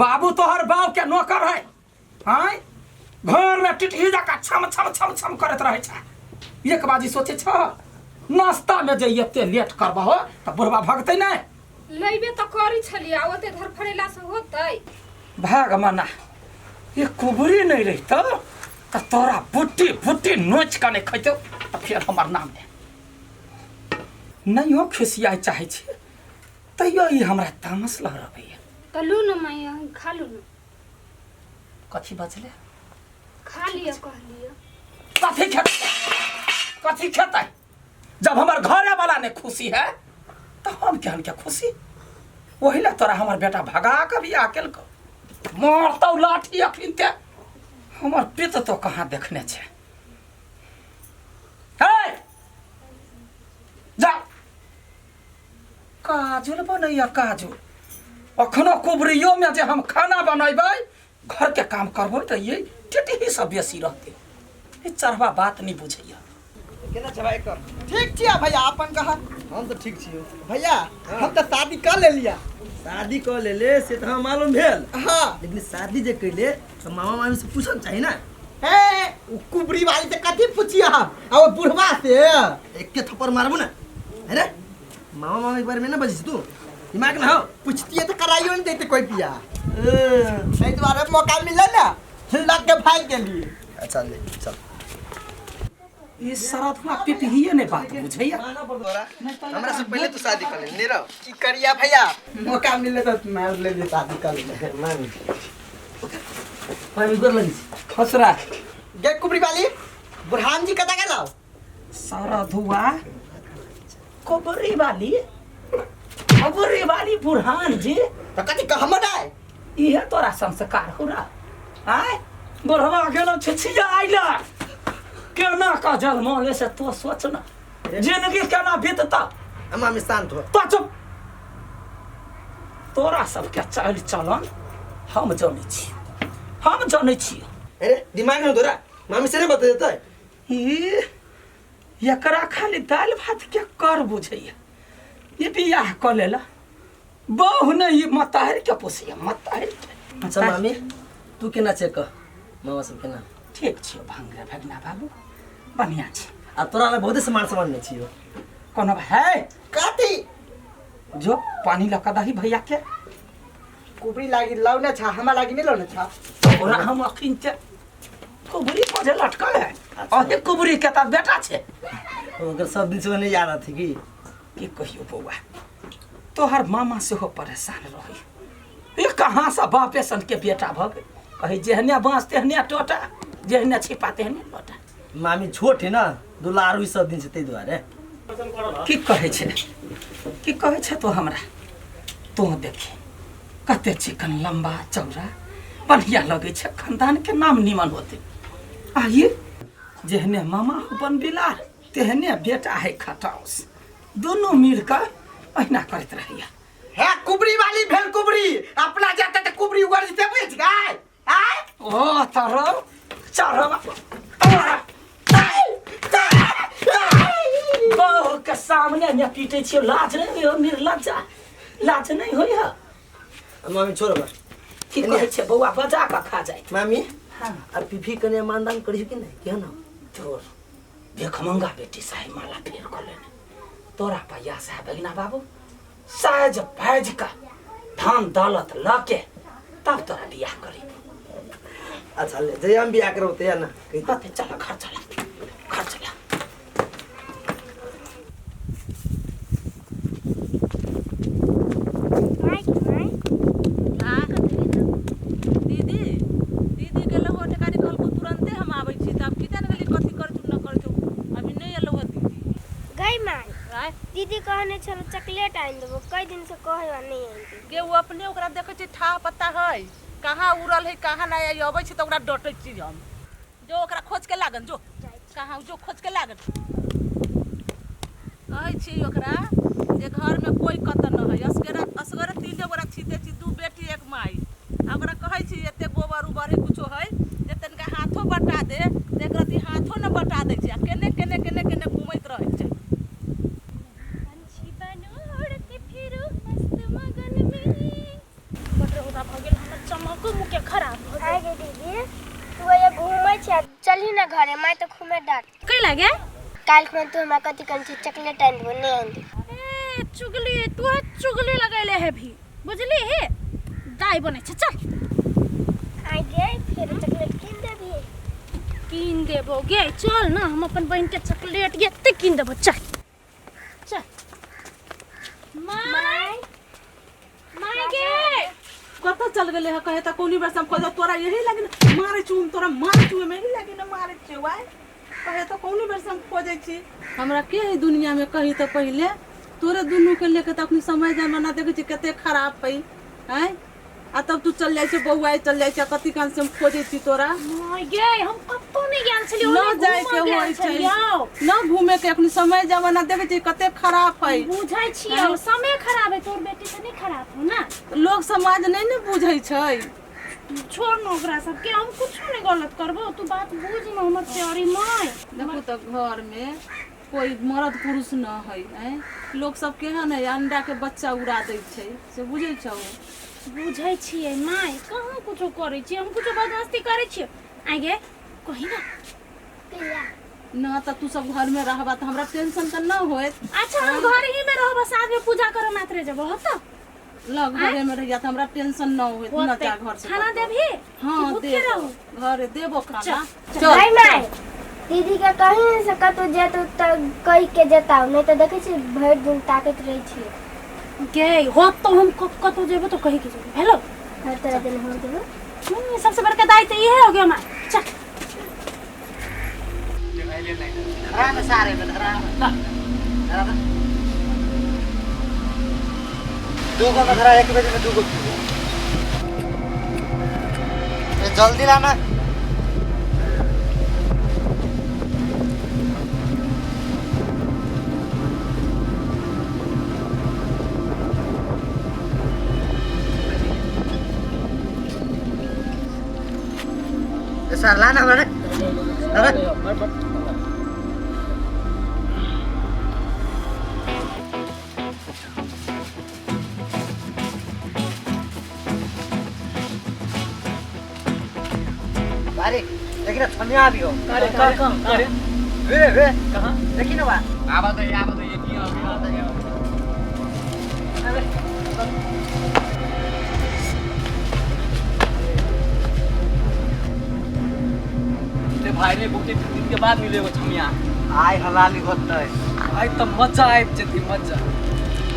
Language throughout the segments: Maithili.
बाबू तोहर बाप के नौकर है आय घर में टिटही जकाँ छम छम छम छम करैत रहै छै एक बाजी सोचै छ नाश्ता में जे एते लेट करबहो तऽ बुढ़बा भगतै नहि लैबे तऽ करै छलियै आ ओते धरफड़ेला से होतै भाग मना ये कुबरी नहीं रहितो तऽ तोरा बुट्टी बुट्टी नोच कऽ नहि खैतौ तऽ फेर हमर नाम ले नहियो खिसियाइ चाहै छी तैयो ई हमरा तामस लहरबैया तऽ लू ने माय अहाँ खा लू ने कथी बचले खा लिअ कहलियै कथी खेतै कथी खेतै जब हमर घरे वाला ने खुशी है तो हम केहन के खुशी ओही ला तोरा हमर बेटा भगा के भी आकेल को मारतौ लाठी अखिन ते हमर पित तो कहाँ देखने छे हे जा काजुल बनैया काजुल अखनो कुबरियो में जे हम खाना बनेबै घर के काम करबै तऽ ये टेटही सब बेसी रहतै ई चढ़वा बात नहीं बुझैया केना छै भाई एकर ठीक छियै भैया अपन कहा हम तऽ ठीक छियौ भैया हम तऽ शादी कर लेलियै शादी कऽ लेले से तऽ हमरा मालूम भेल हाँ लेकिन शादी जे कैले तऽ मामा मामी से पूछल चाही ना हे उ कुबरी वाली से कथी पूछिए हम आ वो बुढ़वा से एके थप्पड़ मारबू ना अरे मामा मामी के बारे में ना बजै छी तू दिमाग ना हो पूछतिए तऽ कराइयो नहीं देते कोई पिया ताहि दुआरे मौका मिलल ना लग के भागि गेलिए अच्छा ले चल ई शरद हुआ पिपहिए नहीं बात बुझैया हमरा से पहले तू शादी कर ले नहीं रहो की करिया भैया मौका मिले तो मार ले शादी कर ले मामी मामी गोर लगी छी खसरा गे कुबरी वाली बुरहान जी कता गेलो शरद हुआ कोबरी वाली कोबरी वाली बुरहान जी तो कथी कहम नहीं इहे तोरा संस्कार हो रहा आय बुढ़वा गेलो छिछिया आइला केना का जन्म ले से तो सोच ना जिंदगी केना बीतता आ मामी शांत हो तो चुप तोरा सबके चालि चलन हम जनै छी हम जनै छी अरे दिमाग ना तोरा मामी से नहीं बता देता है ई एकरा खाली दालि भात के कर बुझैया ई बियाह कऽ लेला बहु नहि ई मताहरि के पोसैया मताहरि के अच्छा मामी तू केना चेक कह मामा सब केना ठीक छियौ भंगे भगना बाबू बढ़िआँ छै आ तोरा लग बहुते सामान सामान नहि छियौ कोनो है कथी जो पानी लऽ कऽ दही भैया के कुबरी लागी लौने छा हमरा लागी नहीं लौने छा तोरा हम अखिन के कुबरी पर जे लटकल है अहे कुबरी के तऽ बेटा छै ओकर सब दिन से नहीं याद आती की की कहियो बौआ तोहर मामा सेहो परेशान रहै ई कहाँ से बापे सन के बेटा भऽ गेल कहै जेहने बाँस तेहने टोटा जेहने छिपा तेहने लोटा मामी छोट है ना दुलारू सब दिन से ताहि दुआरे की कहै छै की कहै छै तो हमरा तो देखी कते चिकन लम्बा चौड़ा बढ़िया लगै छै खानदान के नाम निमन होते आइए जेहने मामा अपन बिलार तेहने बेटा है खटाउस दुनू मिल कऽ अहिना करैत रहैया हे कुबरी वाली भेल कुबरी अपना जाते ते कुबरी उगर जेते बुझ गए आय ओ तर चढ़ब बहु के सामने में पीटे छियो लाज नहीं हो निर्लज्जा लाज नहीं होई है मामी छोड़ बा की कहै छै बौआ बजा कऽ खा जाए मामी हाँ आ पीफी कने मानदान करियो कि नहीं केहन तोर भिखमंगा बेटी साहेब माला फेर कऽ लेने तोरा पैया साहेब भगिना बाबू साज भाज का धान दौलत लऽ के तब तोरा बियाह करी अच्छा ले जय हम बियाह करब तैया ना कहि कते चल घर चल घर चल दीदी दीदी गेलो हो ठेकानी कहलको तुरंते हम आबै छी तब किदन गेली कथी करै छौ न करै छौ अभी नहि एलौ हँ दीदी गई माय आय दीदी कहने छल चॉकलेट आनि देबो कई दिन से कहे आ नहीं आनि देबो गे ओ अपने ओकरा देखै छी ठाह पत्ता है कहाँ उड़ल है कहाँ नहि है अबै छी तऽ ओकरा डटै छी हम जो ओकरा खोज के लागन जो कहाँ जो खोज के लागन कहै छी ओकरा जे घरमे कोइ कतऽ न है असगरे असगरे तीने गोरा छीते छी दू बेटी एक माइ आ ओकरा कहै छी एते गोबर उबर है कुछो है जे तनिका हाथो बटा दे तऽ एक रत्ती हाथो न बटा दै छै आ केने केने केने केने घुमैत रहै छै पंछी बनो उड़ते फिरो मस्त मगन में बड रौदा भऽ गेल हमर के खराब हो आइ गे दीदी तू ये घूमै छै चलही ना घरे माय तऽ खूमे डांट। कै लागे? काल्हि खुना तू हमरा कथी कहने छी चॉकलेट आनि देबो नहि आनि देबो। ए चुगली तू है चुगली लगैले है भी बुझली हे दाई बनै छै चल। आइ गे फेर चॉकलेट कीन देबही? कीन देबो गे चल ना हम अपन बहन के चॉकलेट एते कीन देबो चल चल। माय माय गे कतऽ चल गेलै हँ कहे तऽ कोनी बेर से हम कहलियै तोरा यही लागी ने मारै छौ हम तोरा मारै छौ हम यही लागी ने मारै छियौ आइ कहे तऽ कोनी बेर से हम खोजै छी। हमरा के है दुनिया में कही तऽ पहिले तोरे दुनू के लेके तऽ अखनी समय जमाना देखै छी कते खराब है आँय आ तब तू चल जाइ छै बौआइ चल जाइ छै कथी कान से हम खोजै छी तोरा। माय गे हम कतौ नहि गेल छलियै न ओने जाय के घूमऽ गेल होइ छै छलियौ। न घूमे के अखनी समय जमाना देखै छी कते खराब है। बुझै छियौ समय खराब है तोर बेटी तऽ नहि खराब हो ना। लोग समाज नहि ने बुझै छै। छोड़ न ओकरा सबके हम कुछो नहि गलत करबो तू बात बुझ न हमर प्यारी माय। देखू तऽ घर में कोई मर्द पुरुष न है आँय लोग सब केहन है अंडा के बच्चा उड़ा दै छै से बुझै छौ? बुझै छियै माय कहाँ कुछो करै छियै हम कुछो बदमाशी करै छियै। आइ गे कही ना न तऽ तू सब घर में रहबा तऽ हमरा टेंशन तऽ न होयत। अच्छा हम घर ही में रहब साँझ में पूजा करे मात्रे जेबो होतौ? ल घरे में रहिया तऽ हमरा टेंशन न होयत न जा घर से खाना देबही? हाँ भूखे देबो रहू? घरे देबो खाना। चल। माय माय दीदी के कहीं से कतौ जेतौ तऽ कहि के जेताउ नहीं तऽ देखै छी भरि दिन ताकैत रहै छियै। गे हो तो हम कतौ जेबो तो कहि के जेबो हेलो हर तरह दिन हो जेबो। सबसे बड़का दाई तऽ इहे हो गयो माय चल। धरा में सारे में धरा में धरा में दू गो में धरा एक बजे में दू गो ए जल्दी लाना। ए सर लाना हमरा रे। अरे अरे देखी ना छमिया भी हो। अरे कहाँ अरे वे वे कहाँ देखी ना बा आवा तो ये की अरे ते भाई ने बहुत दिन के बाद मिले वो छमिया। आय हलाली होतै भाई त मजा आबि जेतै मजा।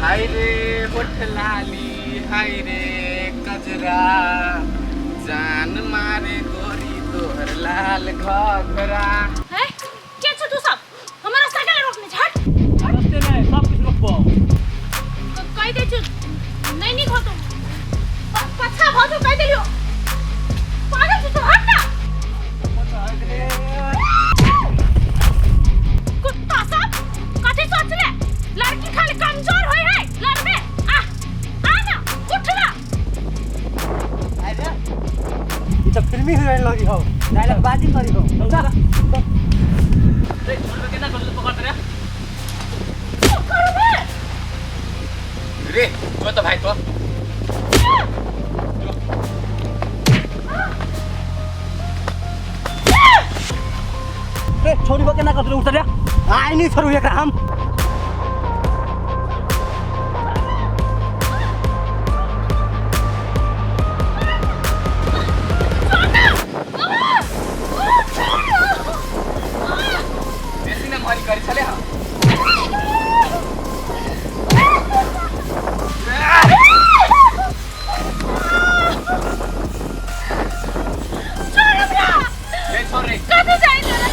हाय रे होठ लाली हाय रे कजरा जान मारे गोरी तोहर लाल घघरा। है के छ तू सब हमर रास्ता के रोकने छ? हट रास्ते में सब कुछ रोकबो कहि दे छु नहीं नहीं हो तो पछा भ जो कहि देलियो पागल छु तू हट ना कुत्ता सब कथी सोचले लड़की खाली कमजोर होय है लड़बे आ आ ना उठ ना। अरे ई त फिल्मी हीरोइन लगी हो डायलॉग बाजी करी हो। चल रे छोड़ के ना गोल पकड़ रे करबे रे जो तो भाई तो रे छोरी को केना कर उठ रे आइ नहीं छोड़ू एकरा हम। बेसी ना मारी करी छले हां। छोड़ हमरा रे छोड़ रे कथी जाइ तोरा?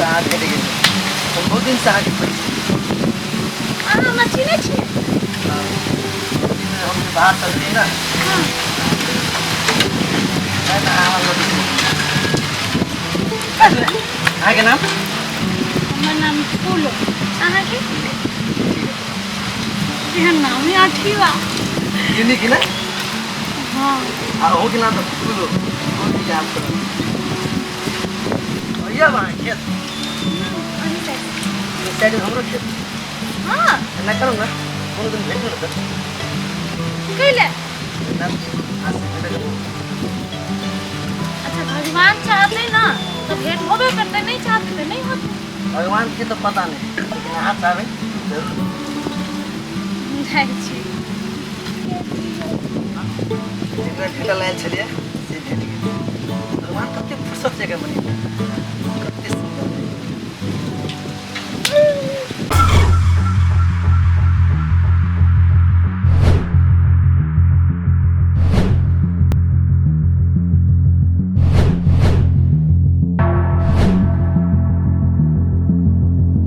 तऽ अहाँ भेट गेल। हम बहुत दिनसँ अहाँके खोजै छी। अहाँ हमरा चिन्है छियै? हम बाहर चलती ना, अहाँके नाम? हमर नाम फूलो। अहाँके केहन नाम यऽ? अठीवा यूनिक ना? हाँ। आ अहूँके नाम तऽ फूलो। बहुत नीक नाम करब। भैया, वहाँ खेत साइड हमरो खेत। हाँ। एना करू ने, कोनो दिन भेटू ने तऽ। कैले? ना, आज से भेटै। अच्छा, भगवान चाहते ना तो भेंट होबे करते, नहीं चाहते तो नहीं होते। भगवान के तो पता नहीं, लेकिन अहाँ चाहबै जरूर। जाइ छी। जेकरा भेटल आयल छलियै से भेट गेल। भगवान कते फुर्सत से एकर बनेने।